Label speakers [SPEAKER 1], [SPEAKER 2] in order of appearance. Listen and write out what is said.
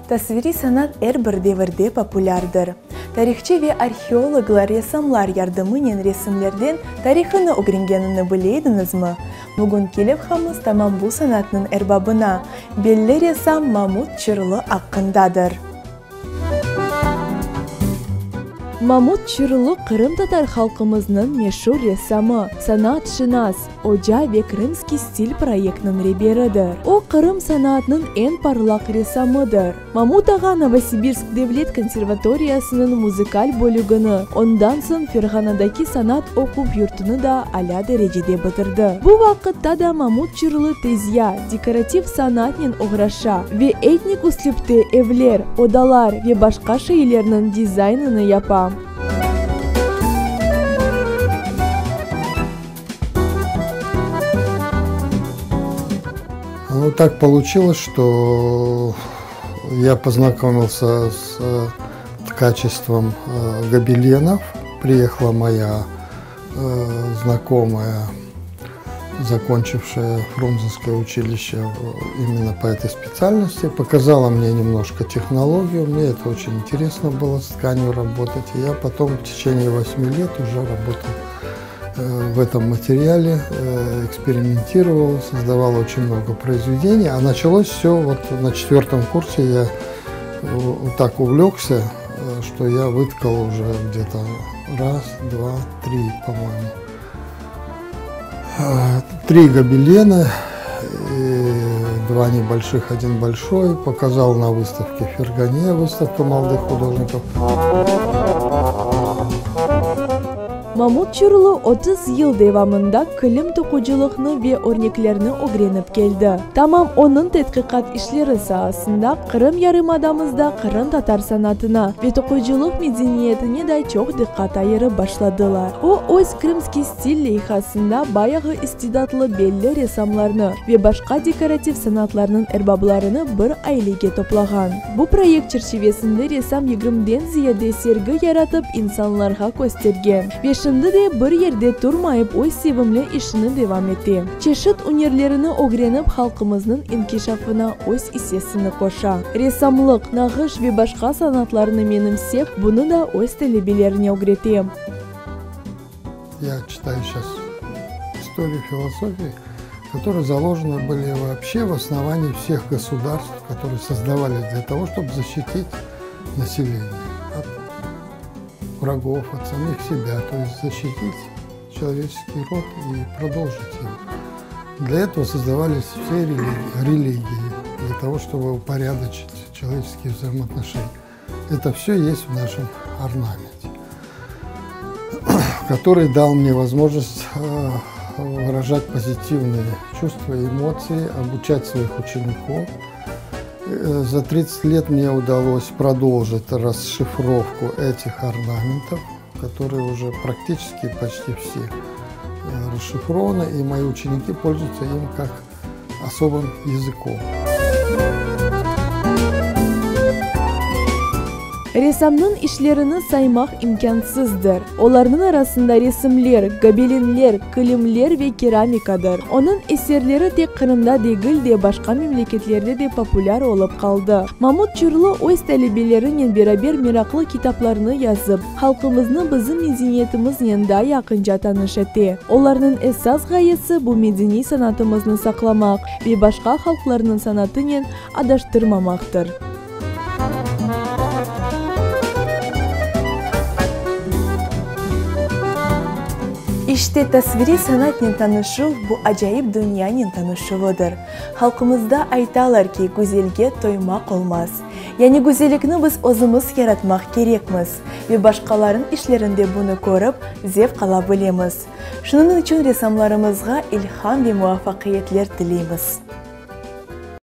[SPEAKER 1] Tasviriy sanat er bir devirde populârdır. Tarihçı ve arheologlar ressamlar yardımınen resimlerden tarihını ögrengenini bile ediñizmi? Bugünki levhamız tamam bu sanatnıñ erbabına, belli ressam Mamut Çırlı aqqındadır. Mamut Çurlu qırımtatar halqımıznıñ meşur ressamı, sanatşınas, oca ve Krımskiy stil proyektiniñ reberidir. O, Qırım sanatınıñ eñ parlaq ressamıdır. Mamut ağa Novosibirsk devlet konservatoriyasınıñ muzıkal bölügini, ondan soñ Ferğanadaki sanat oquv yurtunı da alâ derecede bitirdi. Bu vaqıtta da Mamut Çurlu tezya, dekorativ sanatnen oğraşa ve etnik üslüpte evler, odalar ve başqa şeylerniñ dizaynını yapa.
[SPEAKER 2] Ну, так получилось, что я познакомился с ткачеством гобеленов. Приехала моя знакомая, закончившая Фрунзенское училище именно по этой специальности, показала мне немножко технологию. Мне это очень интересно было с тканью работать. И я потом в течение 8 лет уже работал в этом материале, экспериментировал, создавал очень много произведений. А началось все вот на четвертом курсе я так увлекся, что я выткал уже где-то раз, два, три, по-моему. Три гобелена, два небольших, один большой. Показал на выставке в Фергане, выставка молодых художников.
[SPEAKER 1] Mamut Çurlu 30 yıl devamında kilim toqucılıqnı ve örneklerni ögrenip keldi. Tamam onıñ tedqiqat işleri saasında Qırım yarımadamızda qırımtatar sanatına ve toqucılıq medeniyetine da çoq diqqat ayırıp başladılar. O, öz Krımskiy stil leyhasında bayağı istidatlı belli ressamlarnı ve başqa dekorativ sanatlarnıñ erbablarını bir ailege toplağan. Bu proyekt çerçivesinde ressam yigirmiden ziyade sergi yaratıp insanlarğa köstergen ve şimdi de bir yerde turmayıp öz sevimli işini devam ete. Çeşit ünerlerini ögrenip halqımıznıñ inkişafına öz issesini qoşa. Ressamlıq, nağış ve başqa sanatlarnı menimsep, bunı da öz talebelerine ögrete.
[SPEAKER 2] Я читаю сейчас историю философии, которые заложены были вообще в основании всех государств, которые создавались для того, чтобы защитить население от врагов, от самих себя, то есть защитить человеческий род и продолжить его. Для этого создавались все религии, религии для того, чтобы упорядочить человеческие взаимоотношения. Это все есть в нашем орнаменте, который дал мне возможность выражать позитивные чувства и эмоции, обучать своих учеников. За 30 лет мне удалось продолжить расшифровку этих орнаментов, которые уже практически почти все расшифрованы, и мои ученики пользуются им как особым языком.
[SPEAKER 1] Ressamnıñ işlerini saymaq imkânsızdır. Olarnıñ arasında resimler, gobelenler, kilimler ve keramikadır. Onıñ eserleri tek Qırımda degil de, başqa memleketlerde de populâr olıp qaldı. Mamut Çurlu öz talebelerinen beraber meraqlı kitaplarnı yazıp, Halqımıznı bizim medeniyetimiznen daa yaqınca tanış ete. Olarnıñ esas ğayesi bu medeniy sanatımıznı saqlamaq ve başqa halqlarnıñ sanatınen adaştırmamaqtır. İşte, tasviriy sanatnen tanışuv bu acayip dünyanen tanışuvıdır. Halqımızda aytalar ki, güzelge toymaq olmaz. Yani güzellikni biz özümiz yaratmaq kerekmiz ve başqalarınıñ işlerinde bunı körip, zevq ala bilemiz. Şunıñ içün ressamlarımızğa ilham ve muvafaqiyetler tileymiz.